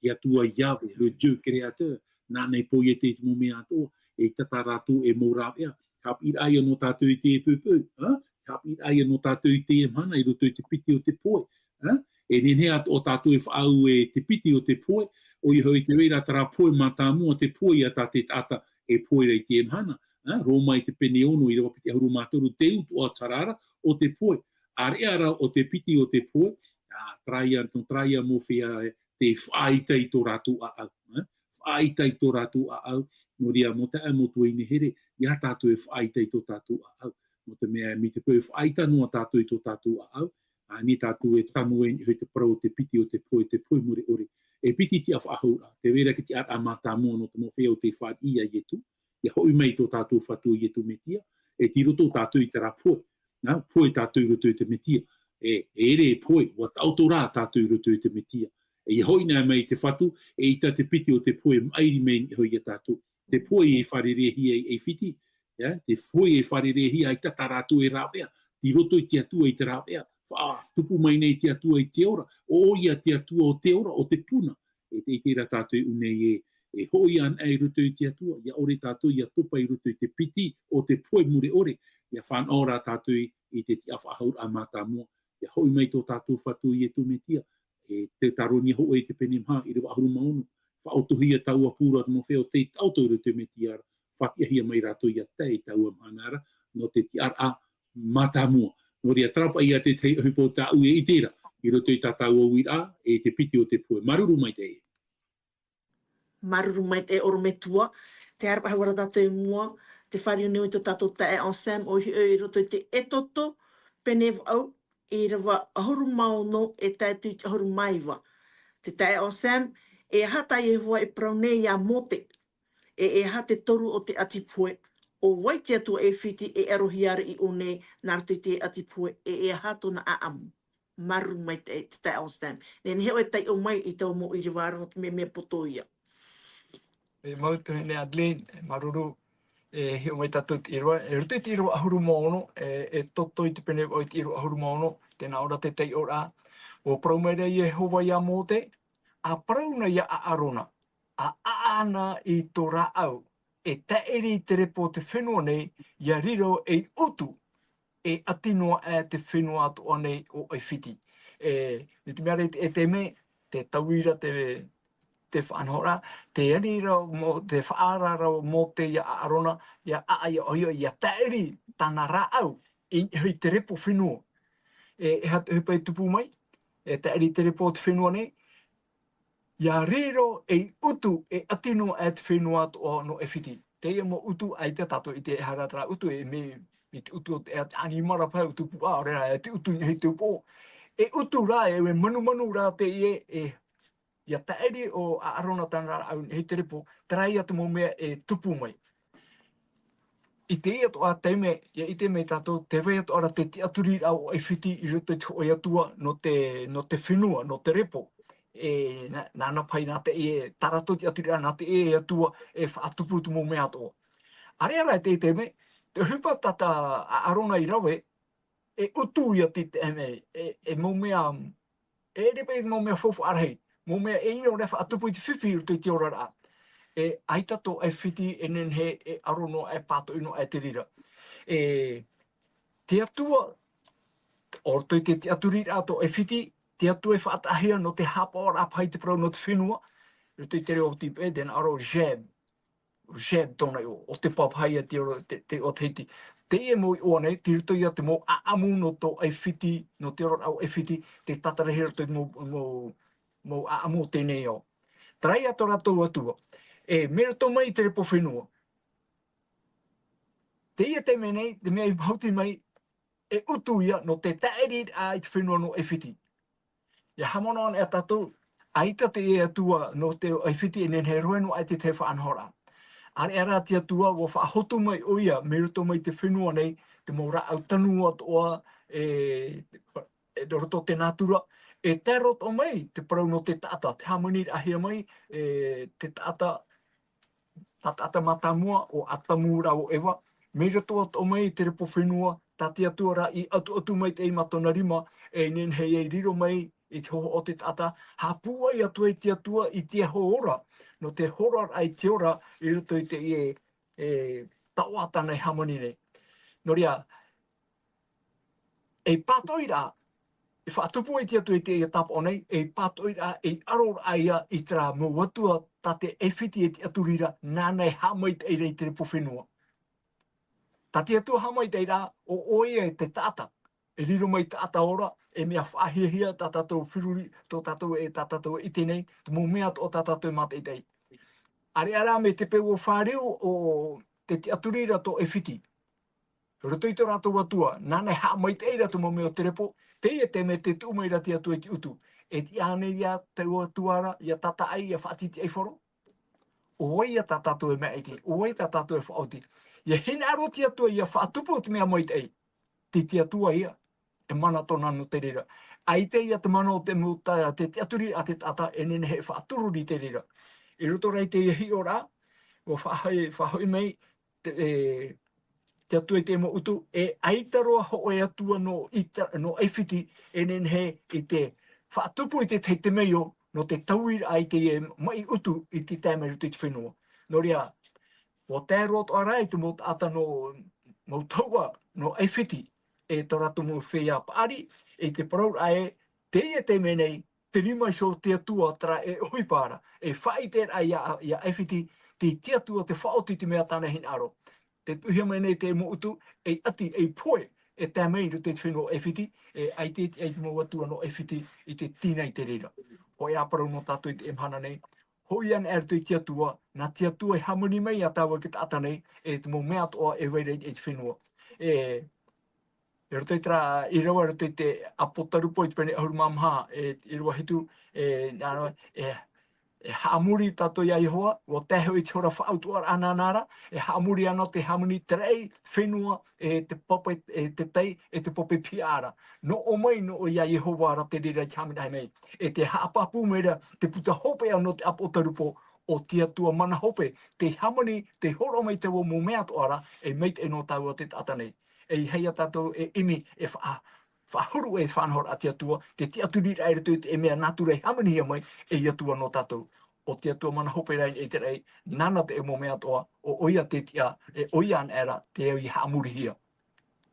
te Atua Yahweh, le Dieu créateur, nāna i poiete i te mau mea atoʻa, e ʻaita tā rātou e mau rāveʻa, haʻapiʻiraʻa ia nō tātou i teie poʻipoʻi, ha? Haʻapiʻiraʻa ia nō tātou i teie mahana, i roto i te piti o te pohe, ha? E nehenehe atoʻa tātou e faʻaue i te piti o te pohe, ʻoia hoʻi te vai ra terā pohe mātāmua, te pohe ia tā te taʻata e pohe ra i teie mahana, ha? Roma i te pene ono, ʻīrava piti ʻahuru mā toru, te utuʻa terā ra o te pohe. ʻĀreʻa rā ʻo te piti o te pohe, ā, terā ia, nō terā ia mau feiā, e, tē faʻaʻaita i tō rātou ʻāʻau, e? Faʻaʻaita i tō rātou ʻāʻau, nō reira mau taeaʻe, mau tuahine here, ʻeiaha tātou e faʻaʻaita i tō tātou ʻāʻau, nō te mea mai te peu e faʻaʻaita noa tātou i tō tātou ʻāʻau, ānei tātou e tano ai i niʻa i te parau o te piti o te pohe, te pohe mure ʻore. E piti tiʻa faʻahouraʻa, tē vai ra te tiʻaraʻa mātāmua nō te mau feiā ʻo tē fāriʻi ia Ietu, ʻia hoʻi mai tō tātou Fatu ʻo Ietu Metia, e tei roto tātou i terā pohe. Nā, pohe tātou i roto i te Metia. E, e ʻere e pohe, ʻua taʻoto rā tātou i roto i te Metia. E ʻia hoʻi anaʻe mai te Fatu, eʻita te piti o te pohe e maʻiri mai nei hoʻi ia tātou. Te pohe i fārereihia i ʻAifiti, ʻia, te pohe e fārereihia, ʻaita tā rātou e rāveʻa, tei roto i te Atua i te rāveʻa, faʻatupu mai nei te Atua i te ora, ʻo ʻoia te Atua o te ora, o te puna. E tē ʻite ra tātou i ʻō nei ē, e hoʻi anaʻe i roto i te Atua, ʻia ʻore tātou ʻia topa i roto i te piti o te pohe mure ʻore, ʻia fānaʻo rā tātou i, i te tiʻa faʻahouraʻa mātāmua, ʻia hoʻi mai tō tātou Fatu ʻo Ietu Metia, e Teuteronia hōʻē i te pene maha, ʻīrava ʻahuru mā ono, faʻaotihia taua pū ra te mau feiā ʻo tē taʻoto i roto i te Metia ra, faʻatiʻahia mai rātou ʻia tae i taua mahana ra, nō te tiʻaraʻa mātāmua. Nō reira, terā paʻi ia te tahi ʻohipa tāʻu e ʻite ra, i roto i tā tāua uiraʻa, e te piti o te pohe. Māuruuru maitaʻi. Māuruuru maitaʻi e ʻorometua, tē haere faʻahou ra tātou i mua, tē fāriu nei i tō tātou taeaʻe Anselme, ʻo hiʻo i roto i te Exode, pene vaʻu, ʻīrava ʻahuru mā ono e tae atu i te ʻahuru mā iva. Te taeaʻe Anselme, e aha tā Iehova e parau nei iā Mōte? E, e aha te toru o te ʻati pohe? ʻO vai te atua ʻAifiti e ʻarohia ra i ʻō nei nā roto i te ʻati pohe, e, e aha tōna ʻaʻamu? Māuruuru maitaʻi te taeaʻe Anselme. Nehenehe ʻoe e taiʻo mai i taua mau ʻīrava ra nō te mea, mea poto ia. E mau tuahine Adeline, e māuruuru, e hiʻo mai tātou i te ʻīrava, e roto i te ʻīrava ʻahuru mā ono, e, Exode i te pene vaʻu i te ʻīrava ʻahuru mā ono, tē nā ʻō ra te taiʻoraʻa. ʻUa parau mai ra Iehova iā Mōte, ʻa parau na iā ʻĀrona, ʻa ʻaʻana i tō rāʻau, e tāʻiri i te repo o te fenua nei, ʻia riro ei ʻutu, e ʻati noa aʻe te fenua atoʻa nei o ʻAifiti. E, i te mea ra e te, e te mea, te tauira te, te faʻanahoraʻa, te ani ra Mō-, te faʻaara ra Mōte iā ʻĀrona, ʻia ʻaʻa, ʻia ʻohie, ʻia tāʻiri tāna rāʻau, i, i te repo fenua. E, e aha te ʻohipa e tupu mai, e tāʻiri i te repo o te fenua nei, ʻia riro ei ʻutu e ʻati noa aʻe te fenua atoʻa nō ʻAifiti. Teie mau ʻutu, ʻaita tātou i ʻite e aha rā terā ʻutu, e mea, i te ʻutu o te, e te ʻanimara paʻi, ʻutu puaʻa, ʻaore rā, e te ʻutu i niʻa i te upoʻo. E ʻutu rā, e, e manumanu rā teie, e, ʻia tāʻiri ʻo ʻĀrona tāna rāʻau i niʻa i te repo, terā ia te mau mea e tupu mai. I teie atoʻa taime, ʻia ʻite mai tātou, tē vai atoʻa ra te tiʻaturiraʻa o ʻAifiti i roto i te hōʻē atua nō te, nō te fenua, nō te repo. E, nā, nāna paʻi nā teie, tā rātou tiʻaturiraʻa nā teie atua e faʻatupu te mau mea atoʻa. ʻAreʻa rā i teie taime, te ʻohipa tā, tā ʻĀrona i rave, e ʻutu ia i te, e, e, e mau mea, e ʻere paʻi mau mea faufaʻa rahi, mau mea e ʻino ra e faʻatupu i te fifi i roto i te oraraʻa. E, ʻaita tō ʻAifiti e nehenehe e ʻaro noa, e pātoʻi noa, e te reira. E, te atua, ʻo roto i te tiʻaturiraʻa tō ʻAifiti, te atua e faʻataʻahia nō te haʻapaʻoraʻa paʻi i te parau nō te fenua, i roto i te reo ʻōpiti paʻi, tē nā ʻō ra Zeb. Zeb tōna iʻoa, ʻo te papahaia te ora, te, te iʻoa Tahiti. Teie mau iʻoa nei, tei roto ia te mau ʻaʻamu nō tō ʻAifiti, nō te oraraʻa o ʻAifiti, tē tātarahia i roto i te mau, mau, mau ʻaʻamu o teie nei ao. Terā ia tō rātou atua. E, mai roto mai i te repo fenua. Teie taime nei, te mea i mahuti mai, e ʻutu ia nō te tāʻiriraʻa i te fenua nō ʻAifiti. ʻIa haʻamanaʻo anaʻe tātou, ʻaita teie atua nō te ʻAifiti e nehenehe e rohe noa aʻe i te tahi faʻanahoraʻa. ʻAreʻa rā te atua, ʻua faʻahotu mai ʻoia, mai roto mai i te fenua nei, te mau rāʻau tanu atoʻa, e, e roto o te nātura, e tae roa atoʻa mai te parau nō te taʻata, te hāmaniraʻahia mai, e, te taʻata, tā taʻata mātāmua, ʻo Atamu rā ʻo Eva, mai roto atoʻa mai i te repo fenua, tā te atua rā i ʻatuʻatu maitaʻi mā tōna rima, e nehenehe ia riro mai i te hōhoʻa o te taʻata, haʻapūai atu ai te atua i te aho ora, nō te hororaʻa i te ora i roto i teie, e, taoʻa tāna e hāmani nei. Nō reira, ei pātoʻiraʻa, e faʻatupu ai te atua i teie tāpaʻo nei, ei pātoʻiraʻa, ei ʻaroraʻa ia i terā mau atua tā te ʻAifiti e tiʻaturi ra, nāna e haʻamaitaʻi ra i te repo fenua. Tā te atua haʻamaitaʻi ra, ʻo ʻoia e te taʻata, e riro mai taʻata ora, e mea faʻahiahia tā tātou feruri, tō tātou e, tā tātou e ʻite nei, te mau mea atoʻa tā tātou e mātaʻitaʻi. ʻAreʻa rā mai te peu ʻua fāriu ʻo te tiʻaturi ra tō ʻAifiti. I roto i tō rātou atua, nāna e haʻamaitaʻi ra te mau mea o te repo, teie taime tē tuʻu mai ra te atua i te ʻutu. E tiʻa ānei ia taua atua ra, ʻia tātaʻi, ʻia faʻatītīʻaifaro? ʻO vai ia tā tātou e māʻiti, ʻo vai tā tātou e faʻaoti. ʻIa hinaʻaro te atua ʻia faʻatupu te mea maitaʻi. Tei te atua ia, e mana tōna nō te reira. ʻAita ia te mana o te mau ta-, te tiʻaturi a te taʻata e nehenehe e faʻatururi i te reira. I roto rā i teie hiʻoraʻa, ʻua faʻahoʻi, faʻahoʻi mai, te, e, te atua i te mau ʻutu, e ʻaita roa hōʻē atua nō ʻIta-, nō ʻAifiti, e nehenehe i te faʻatupu i te tahi temeio, nō te tauiraʻa i teie maʻi ʻutu i te taime i roto i te fenua. Nō reira, ʻua tae roa atoʻa rā i te mau taʻata nō, mau tahuʻa nō ʻAifiti, e tō rātou mau feiā paʻari, e te parauraʻa ē, teie taime nei, te rima iho o te atua terā e ʻohipa ra, e faʻaʻiteraʻa ia, ia ʻAifiti, tei te atua te faʻaoti i te mea tāna e hinaʻaro. Tē tuʻuhia mai nei te mau ʻutu, ei ʻati, ei pohe, e tae mai i roto i te fenua o ʻAifiti, e ʻaita e tiʻa ai te mau atua nō ʻAifiti i te tīnai i te reira. Hōʻē ā parau nō tātou i teie mahana nei, hoʻi ana i roto i te Atua, nā te Atua e hāmani mai iā tāua e te taʻata nei, e te mau mea atoʻa e vai ra i te fenua. E, i roto i terā, ʻīrava i roto i te ʻApotarupo i te pene ʻahuru mā maha, e, ʻīrava hitu, e, nā, e, e haʻamori tātou iā Iehova, ʻua tae hoʻi i te hora faʻautuʻaraʻa nāna ra, e haʻamori ana te hāmani i terā fenua, e te pape, e te tai, e te pape pihaʻa ra. Nō ʻō mai, nō ʻō iā Iehova ra te reira i te hāmani mai. E tē haʻapāpū mai ra te puta hopeʻa nō te ʻApotarupo, ʻo te Atua mana hope, tē hāmani, tē hōroʻa mai i taua mau mea atoʻa ra, e maitaʻi nō tāua te taʻata nei. E ʻeiaha tātou e ʻimi, e faʻa-, faʻahuru e faʻanahoraʻa te Atua, te tiʻaturiraʻa i roto i te mea nātura e hāmanihia mai, e Atua nō tātou. ʻO te Atua mana hope rā i terā, nāna te mau mea atoʻa, ʻo, ʻoia te tiʻa, e ʻoia ana ra, te au i haʻamorihia.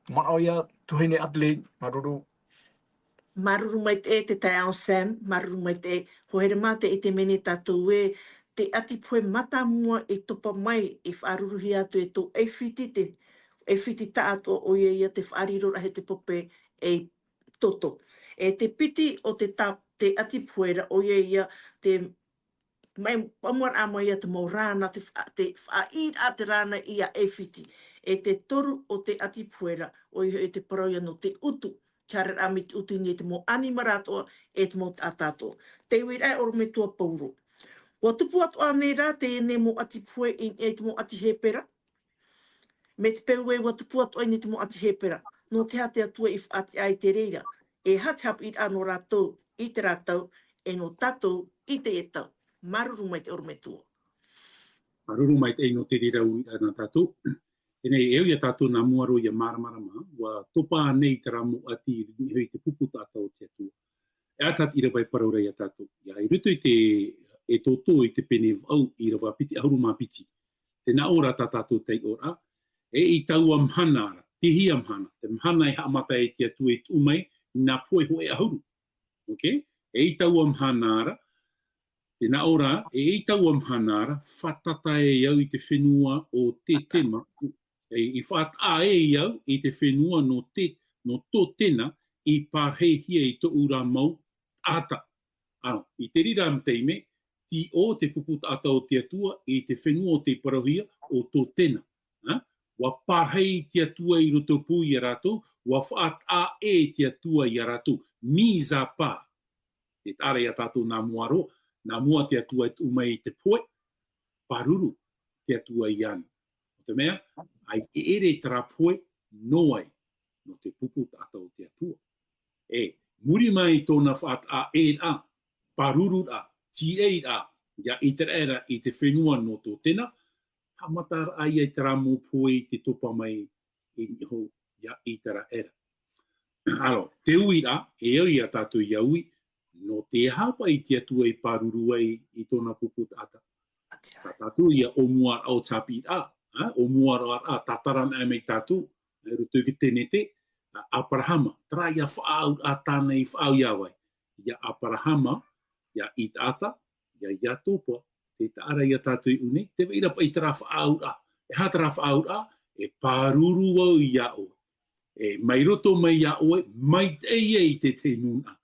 Manaʻo ia, tuahine Adelaide, māuruuru. Māuruuru maitaʻi te taeaʻe Sam, māuruuru maitaʻi, hoa here mā te ʻite mai nei tātou ē, te ʻati pohe mātāmua i topa mai, i faʻaruruhia atu e tō ʻAifiti te, ʻAifiti taʻatoʻa ʻoia ia te faʻariroraʻa he te pape ei toto. E te piti o te ta-, te ʻati pohe ra ʻoia ia te mai, ʻamuaraʻa mai ia te mau rāna, te fa-, te faʻaʻīraʻa te rāna iā ʻAifiti. E te toru o te ʻati pohe ra, ʻoia hoʻi te parau ia nō te utu, te haereraʻa mai te utu i niʻa i te mau ʻanimara atoʻa, e te mau taʻata atoʻa. Te uiraʻa e ʻorometua Paulo. ʻUa tupu atoʻa nei rā teie nei mau ʻati pohe i, i te mau ʻati Hepera. Mai te peu ē ʻua tupu atoʻa i niʻa i te mau ʻati Hepera. Nō te aha te Atua i faʻatiʻa i te reira? E aha te haʻapiʻiraʻa nō rātou i terā tau, e nō tātou i teie tau? Māuruuru maitaʻi ʻorometua. Māuruuru maitaʻi nō te reira uiraʻa nā tātou. Teie nei, e au ia tātou nā mua roa ʻia māramarama, ʻua topa nei terā mau ʻati i niʻa i te pupu taʻata o te Atua. E aha tā te ʻīrava e parau ra ia tātou? ʻIa, i roto i te Exodo i te pene vaʻu, ʻīrava piti ʻahuru mā piti. Tē nā ʻō ra tā tātou taiʻoraʻa, e i taua mahana ra, tēhea mahana, te mahana e haʻamata ai te Atua i tuʻu mai i nā pohe hōʻē ʻahuru. Ok? E i taua mahana ra, tē nā ʻō ra, e i taua mahana ra, fātata ai au i te fenua o Tētema, e, i faʻataʻa ai au i te fenua nō Te-, nō Totena, i pārahihia i tōʻu ra mau taʻata. Ano, i te reira mau taime, tīʻo te pupu taʻata o te Atua i te fenua o tei parauhia ʻo Totena. Ha? ʻUa pārahi te Atua i roto pū ia rātou, ʻua faʻataʻa ʻē te Atua ia rātou. Mizapa. Tē taʻa ra ia tātou nā mua roa, nā mua te Atua e tuʻu mai i te pohe, pāruru te Atua iāna. Nō te mea, ʻaita e ʻere terā pohe nō vai, nō te pupu taʻata o te Atua. E, muri mai tōna faʻataʻa ʻē ra, pāruru ra, tīaʻi ra, iā ʻĪteraʻera i te fenua nō Totena, haʻamata ra ia i terā mau pohe i te topa mai i niʻa iho iā ʻĪteraʻera. Aro, te uiraʻa, e au ia tātou ʻia ui, nō te aha paʻi te Atua i pāruru ai i tōna pupu taʻata? Tā tātou ia ʻōmuaraʻa o te haʻapiʻiraʻa, ha? ʻŌmuaraʻa, tātarahapa mai tātou, i roto i te Tenete, a Aperahama, terā ia faʻaauraʻa tāna i faʻaau iā vai? Iā Aperahama, iā ʻĪtaata, iā Iakoba, tē taʻa ra ia tātou i ʻō nei, tē vai ra paʻi terā faʻaauraʻa. E aha terā faʻaauraʻa? E pāruru vau iā ʻoe. E mai roto mai iā ʻoe, maitaʻi ai te tahi nūnaʻa.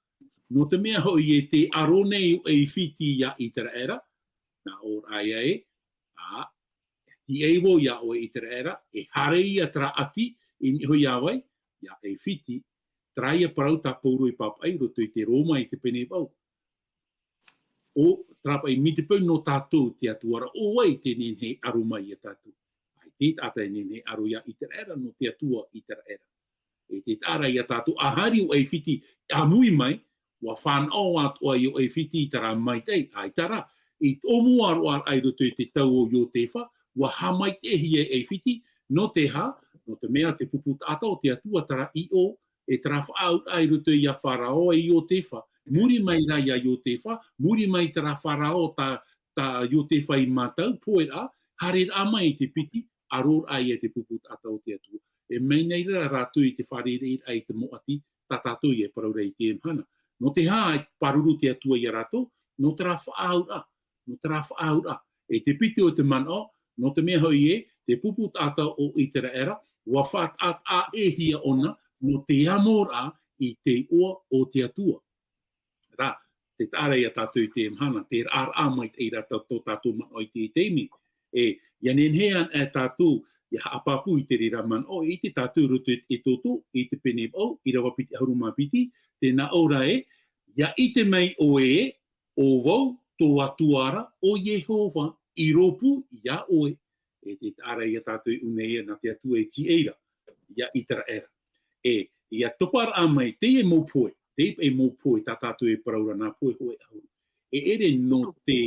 Nō te mea hoʻi e tē aro nei ʻo ʻAifiti iā ʻĪteraʻera, nā ʻō ra ia ē, a, tīaʻi vau iā ʻoe ʻĪteraʻera, e haere ia terā ʻati, i niʻa iho iā vai, iā ʻAifiti, terā ia parau tā Paulo i pāpaʻi i roto i te Roma i te pene vaʻu. ʻO terā paʻi mai te peu nō tātou te Atua ra, ʻo vai tē nehenehe e aro mai iā tātou? ʻAita e taʻata e nehenehe e aro iā ʻĪteraʻera nō te Atua ʻĪteraʻera. E tē taʻa ra ia tātou, a haere ʻo ʻAifiti, ʻāmui mai, ʻua fānaʻo atoʻa ʻo ʻAifiti i terā maitaʻi, ʻaita rā, i te ʻōmuaraʻa i roto i te tau o Iotefa, ʻua haʻamaitaʻihia ʻAifiti, nō te aha? Nō te mea te pupu taʻata o te Atua terā i ʻō, e terā faʻaauraʻa i roto iā Farao e Iotefa. Muri mai rā iā Iotefa, muri mai terā Farao tā, tā Iotefa i mātau, pohe ra, haereraʻa mai i te piti, aroraʻa ia te pupu taʻata o te Atua. E mai nei rā rātou i te fārereiraʻa i te mau ʻati, tā tātou ia e parau ra i teie mahana. Nō te aha e pāruru te Atua iā rātou? Nō terā faʻaauraʻa. Nō terā faʻaauraʻa. E te piti o te manaʻo, nō te mea hoʻi ē, te pupu taʻata o ʻĪteraʻera, ʻua faʻataʻa-, taʻa-, ʻāʻehia ʻōna, nō te amoraʻa i te iʻoa o te Atua. Rā, te taʻa ra ia tātou i teie mahana, te raʻaraʻa mai te reira tō, tō tātou manaʻo i teie taime. E, ʻia nehenehe ana e tātou, ʻia haʻapāpū i te reira manaʻo, e ʻite tātou i roto i te Exodo, i te pene vaʻu, ʻīrava piti ʻahuru mā piti, tē nā ʻō ra ē, ʻia ʻite mai ʻoe ē, ʻo vau, tō Atua ra, ʻo Iehova, i rōpū iā ʻoe. E te taʻa ra ia tātou i ʻō nei ē, nā te Atua e tīaʻi ra, iā ʻĪteraʻera. E, ʻia topa ra mai, teie mau pohe, teie paʻi mau pohe tā tātou e parau ra, nā pohe hōʻē ʻahuru. E ʻere nō te,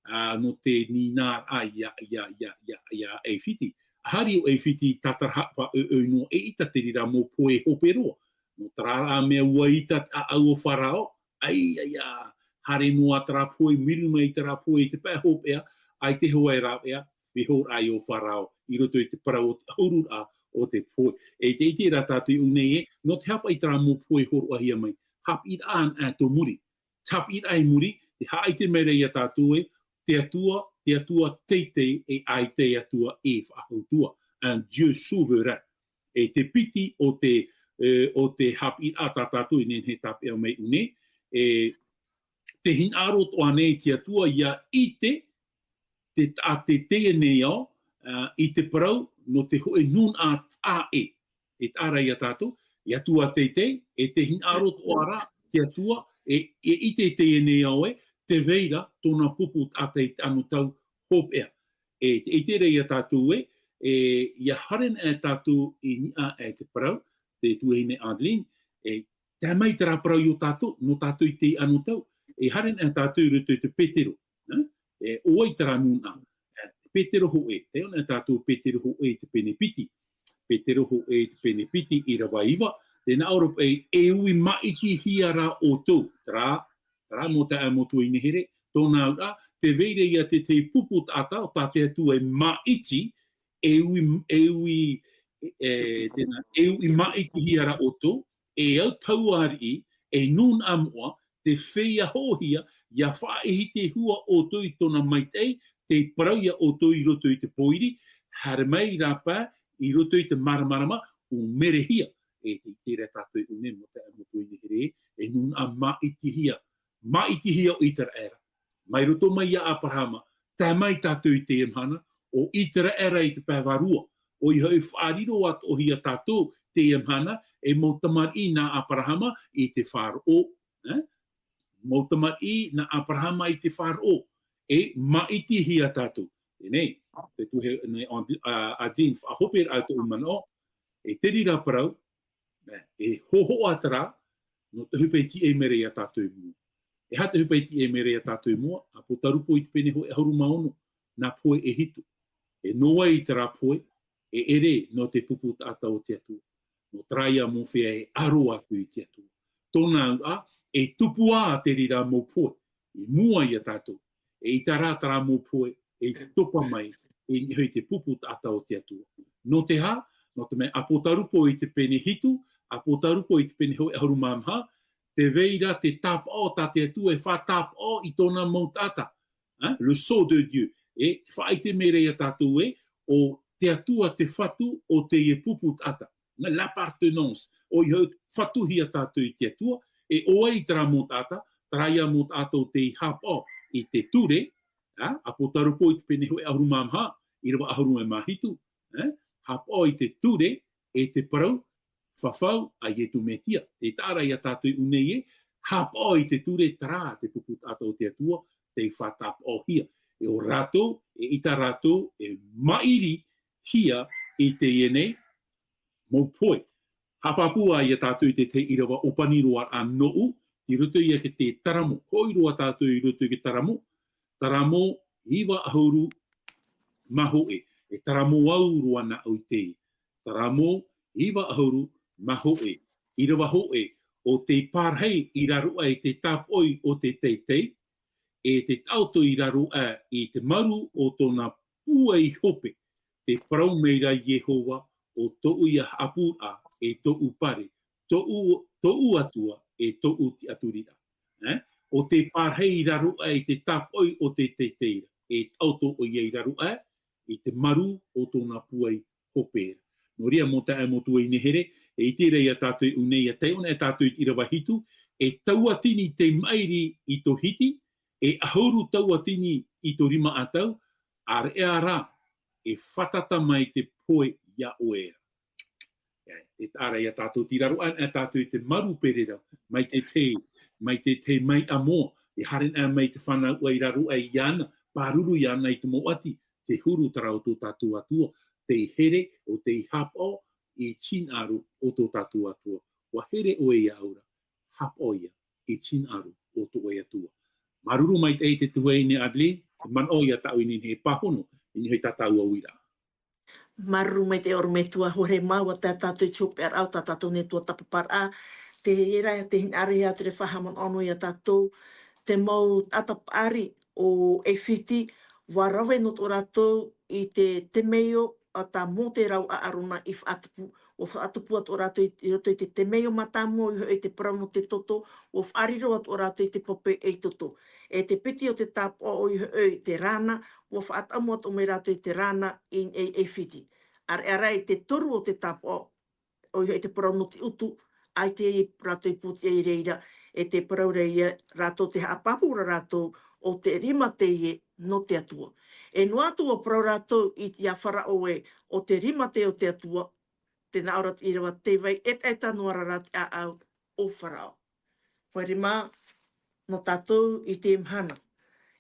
ā, nō te nīnāraʻa iā, iā, iā, iā, iā ʻAifiti. ʻA haere ʻo ʻAifiti i tātarahapa ʻoiʻoi noa, eʻita te reira mau pohe hope roa. Nō terā ra mea ʻua ʻita te ʻāʻau o Farao, ʻaita, ʻaita, haere noa terā pohe, miru mai terā pohe i te pae hopeʻa, ʻaita e hoa e rāveʻa, vaiiho rā ʻo Farao, i roto i te parau o te ʻahururaʻa o te pohe. E te ʻite ra tātou i ʻō nei ē, nō te aha paʻi terā mau pohe hōroʻahia mai, haʻapiʻiraʻa anaʻe tō muri. Te haʻapiʻiraʻa i muri, tē haʻaʻite mai ra ia tātou ē, te Atua, te Atua teitei, e ʻaita e Atua e faʻahou atu. Un Dieu souverain. E te piti o te, e, o te haʻapiʻiraʻa tā tātou e nehenehe e tāpeʻa mai i ʻō nei, e, tē hinaʻaro atoʻa nei te Atua ʻia ʻite te taʻata teie nei ao, ā, i te parau nō te hōʻē nūnaʻa taʻa ʻē. E taʻa ra ia tātou, e Atua teitei, e tē hinaʻaro atoʻa ra te Atua, e, e ʻite i teie nei ao ē, tē vai ra tōna pupu taʻata i te anotau hopeʻa. E te ʻite ra ia tātou ē, e, ʻia haere anaʻe tātou i niʻa i te parau, te tuahine Adeline, e, tae mai terā parau iō tātou, nō tātou i te anotau, e haere anaʻe tātou i roto i te Petero, ā? E, ʻo vai terā nūnaʻa? E, Petero hōʻē, taiʻo anaʻe tātou Petero hōʻē i te pene piti. Petero hōʻē i te pene piti, ʻīrava iva, tē nā ʻō ra paʻi, e ui māʻitihia ra ʻoutou, terā, terā mau taeaʻe, mau tuahine here, tōna auraʻa, tē vai ra ia te, te pupu taʻata, tā te Atua e māʻiti, e ui, e ui, e, tēnā, e ui māʻitihia ra ʻoutou, e autahuʻa ariʻi, e nūnaʻa moʻa, tē feiā hoʻohia, ʻia faʻaʻite hua ʻoutou i tōna maitaʻi, tei parau ia ʻoutou i roto i te pōiri, haere mai rāpae, i roto i te māramarama, ʻua merehia. E te, te reira tātou i ʻō nei, mau taeaʻe, mau tuahine here, e nūnaʻa māʻitihia, māʻitihia ʻo ʻĪteraʻera. Mai roto mai iā Aperahama, tae mai tātou i teie mahana, ʻo ʻĪteraʻera i te pae vārua. ʻOia hoʻi, faʻariro atoʻa hia tātou teie mahana, e mau tamariʻi nā Aperahama i te faʻaroʻo, ā? Mau tamariʻi nā Aperahama i te faʻaroʻo, e māʻitihia tātou. Teie nei, te tuahine, ā, Adeline, faʻahoperaʻa tōʻu manaʻo, e te reira parau, ā, e hōhoʻa terā, nō te aha paʻi e tīaʻi mai ra ia tātou i mua. E aha te aha paʻi e tīaʻi mai ra ia tātou i mua, Apotarupo i te pene hōʻē ʻahuru mā ono, nā pohe e hitu. E nō vai terā pohe, e ʻere nō te pupu taʻata o te Atua. Nō terā ia mau feiā e ʻaro atu i te Atua. Tōna auraʻa, e tupu ā te reira mau pohe, i mua ia tātou. E ʻita rā terā mau pohe, e topa mai, i niʻa i te pupu taʻata o te Atua. Nō te aha? Nō te mea Apotarupo i te pene hitu, Apotarupo i te pene hōʻē ʻahuru mā maha, tē vai ra te tāpaʻo tā te Atua e faʻatāpaʻo i tōna mau taʻata. Ā? Le sceau de Dieu. E faʻaʻite mai ra ia tātou ē, ʻo te Atua te fatu o teie pupu taʻata. Nā l'appartenance. ʻOia hoʻi, fatuhia tātou i te Atua, e ʻo vai terā mau taʻata, terā ia mau taʻata ʻo tei haʻapaʻo i te ture, ā, Apotarupo i te pene hōʻē ʻahuru mā maha, ʻīrava ʻahuru mā hitu, ā, haʻapaʻo i te ture, e te parau fafau a Iesu Mesia. E taʻa ra ia tātou i ʻō nei ē, haʻapaʻo i te ture, terā te pupu taʻata o te Atua, tei faʻatāpaʻohia. E ʻo rātou, e ʻita rātou, e maʻirihia i teie nei mau pohe. Haʻapāpū ā ia tātou i te tahi ʻīrava ʻōpani roa ā nōʻu, i roto ia ki te Taramo. Hoʻi roa tātou i roto i te Taramo. Taramo iva ʻahuru mā hōʻē. E Taramo au roa nāʻu i teie. Taramo iva ʻahuru mā hōʻē. ʻĪrava hōʻē, ʻo tei pārahi i raro aʻe i te tāpoʻi o te teitei, e te taʻoto i raro aʻe i te maru o tōna pūai hope, tē parau mai ra Iehova, ʻo tōʻu ia haʻapūraʻa, e tōʻu pare, tōʻu, tōʻu Atua, e tōʻu tiʻaturiraʻa. Ē? ʻO tei pārahi i raro aʻe i te tāpoʻi o te teitei ra, e taʻoto ʻoia i raro aʻe i te maru o tōna pūai hope ra. Nō reira, mau taeaʻe, mau tuahine here, e ʻite ra ia tātou i ʻō nei, ʻia taiʻo anaʻe tātou i te ʻīrava hitu, e tauatini te maʻiri i tō hiti, e ʻahuru tauatini i tō rima ʻatau, ʻāreʻa rā, e fātata mai te pohe iā ʻoe ra. E, e taʻa ra ia tātou, tei raro aʻe tātou i te maru pererau, mai te tahi, mai te tahi, mai ʻamoa, e haere aʻe mai te fānau ʻoe i raro aʻe iāna, pāruru iāna i te mau ʻati, tē huru terā o tō tātou Atua, tē here ʻo tē hapaʻo i te hinaʻaro o tō tātou Atua. ʻUa here ʻoe iāʻu ra, hapaʻo ia i te hinaʻaro o tō ʻoe Atua. Māuruuru maitaʻi te tuahine Adelaide, e manaʻo ia tāʻu i nehenehe e pāhono i niʻa i tā tāua uiraʻa. Māuruuru maitaʻi ʻorometua, haere mai ā tātou i te hopeʻaraʻa o tā tātou nei tuatāpaparaʻa. Terā te hinaʻaro ia te faʻahaʻamanaʻo ia tātou, te mau taʻata paʻari o ʻAifiti, ʻua rave noa atu rātou i te temeio a tā Mōte rāua ʻo ʻĀrona i faʻatupu, ʻua faʻatupu atu rātou i, i roto i te temeio mātāmua, ʻoia hoʻi te parau nō te toto, ʻua faʻariro atu rātou i te pape ʻei toto. E te piti o te tāpaʻo ʻoia hoʻi te rana, ʻua faʻataʻamu atu mai rātou i te rana i, i, ʻAifiti. ʻĀreʻa rā i te toru o te tāpaʻo, ʻoia hoʻi te parau nō te utu, ʻaita rātou i pōtiʻa i reira, e te parau ra ia rātou te haʻapāpū ra rātou ʻo te rima teie nō te Atua. E noa atu ʻua parau rātou i, iā Faraō ē, ʻo te rima teie o te Atua, tē nā ʻō ra te ʻīrava, tē vai ʻetaʻeta noa ra rā te ʻāʻau o Faraō. Haere mai nō tātou i te mahana,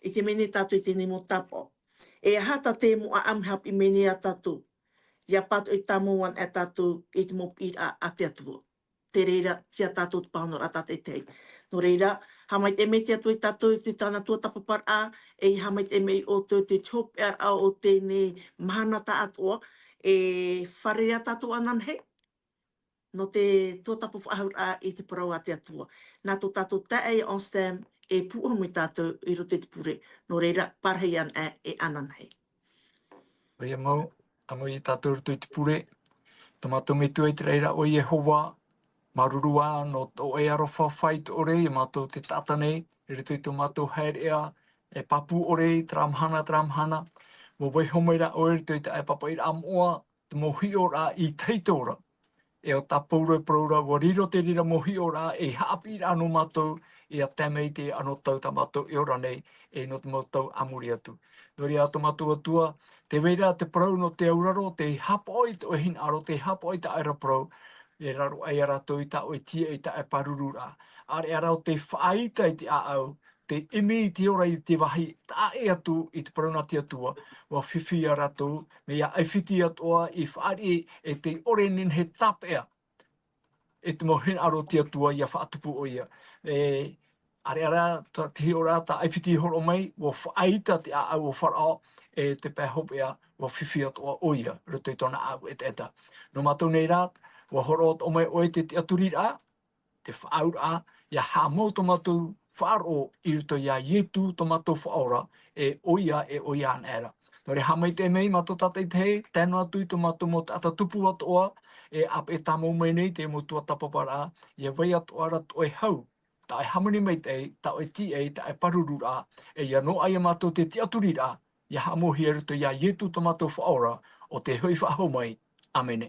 i te mea nei tātou i teie mau tāpaʻo. E aha tā te mau ʻāʻau e haʻapiʻi mai nei iā tātou, ʻia pātoʻi tāmau anaʻe tātou i te mau piʻiraʻa a te Atua. Te reira, tei iā tātou te pāhonoraʻa tātaʻitahi. Nō reira, haʻamaitaʻi mai te Atua ia tātou i tāna tuatāpaparaʻa, e haʻamaitaʻi mai ʻoutou i te hopeʻaraʻa o teie mahana tāʻātoʻa, e fārerei ā tātou ananahi nō te tuatāpapa faʻahou i te parau a te Atua. Nā tō tātou taeaʻe Anselme e pūʻohu mai tātou i roto i te pure. Nō reira, parahi anaʻe e ananahi. ʻOia mau, ʻa mau ia tātou i roto i te pure. Tō mātou Metua i te raʻi ra ʻo Iehova, māuruuru ā nō tō ʻoe aroha faʻaitoito ʻore ia mātou te taʻata nei, i roto i tō mātou haereʻa, e pāpū ʻore i terā mahana, terā mahana. ʻUa vaiiho mai rā ʻoe i roto i te ʻāʻai pāpaʻiraʻa moʻa, te mau hiʻoraʻa i te ora. E ʻo tā Pauro e parau ra, ʻua riro te reira mau hiʻoraʻa ei haʻapiʻiraʻa nō mātou, ʻia tae mai i te anotau tā mātou e ora nei, e nō te mau tau a muri atu. Nō reira, tō mātou Atua, tē vai ra te parau nō te auraro, tei hapaʻo i tō ʻoe hinaʻaro, tei hapaʻo i tā ʻoe ra parau, e raro aʻe ia rātou i tā ʻoe tīaʻi, i tā ʻoe pārururaʻa. ʻĀreʻa rā ʻo tei faʻaʻite i te ʻāʻau, tei ʻimi i te ora i te vāhi taʻa ʻē atu i te parau nā te Atua, ʻua fifi ia rātou, mai iā ʻAifiti atoʻa i fāriʻi, e tei ʻore e nehenehe e tāpeʻa, e te mau hinaʻaro o te Atua ʻia faʻatupu ʻoia. E, ʻāreʻa rā, tā te hiʻoraʻa tā ʻAifiti i hōroʻa mai, ʻua faʻaʻite te ʻāʻau o Faraō, e te pae hopeʻa, ʻua fifi atoʻa ʻoia, i roto i tōna ʻāʻau ʻetaʻeta. Nō mātou nei rā, ʻua hōroʻa atoʻa mai ʻoe i te tiʻaturiraʻa, te faʻaauraʻa, ʻia haʻamau tō mātou faʻaroʻo i roto iā Ietu tō mātou Faʻaora, e ʻoia, e ʻoia anaʻe ra. Nō reira, haʻamaitaʻi mai mātou tātaʻitahi, tae noa atu i tō mātou mau taʻata tupu atoʻa, e ʻāpeʻe tāmau mai nei te mau tuatāpaparaʻa, ʻia vai atoʻa ra tō ʻoe hau, tā ʻoe hāmani maitaʻi, tā ʻoe tīaʻi, tā ʻoe pārururaʻa, e ʻia noaʻa ia mātou te tiʻaturiraʻa, ʻia haʻamauhia i roto iā Ietu tō mātou Faʻaora, ʻo tē hoʻi faʻahou mai. ʻĀmene.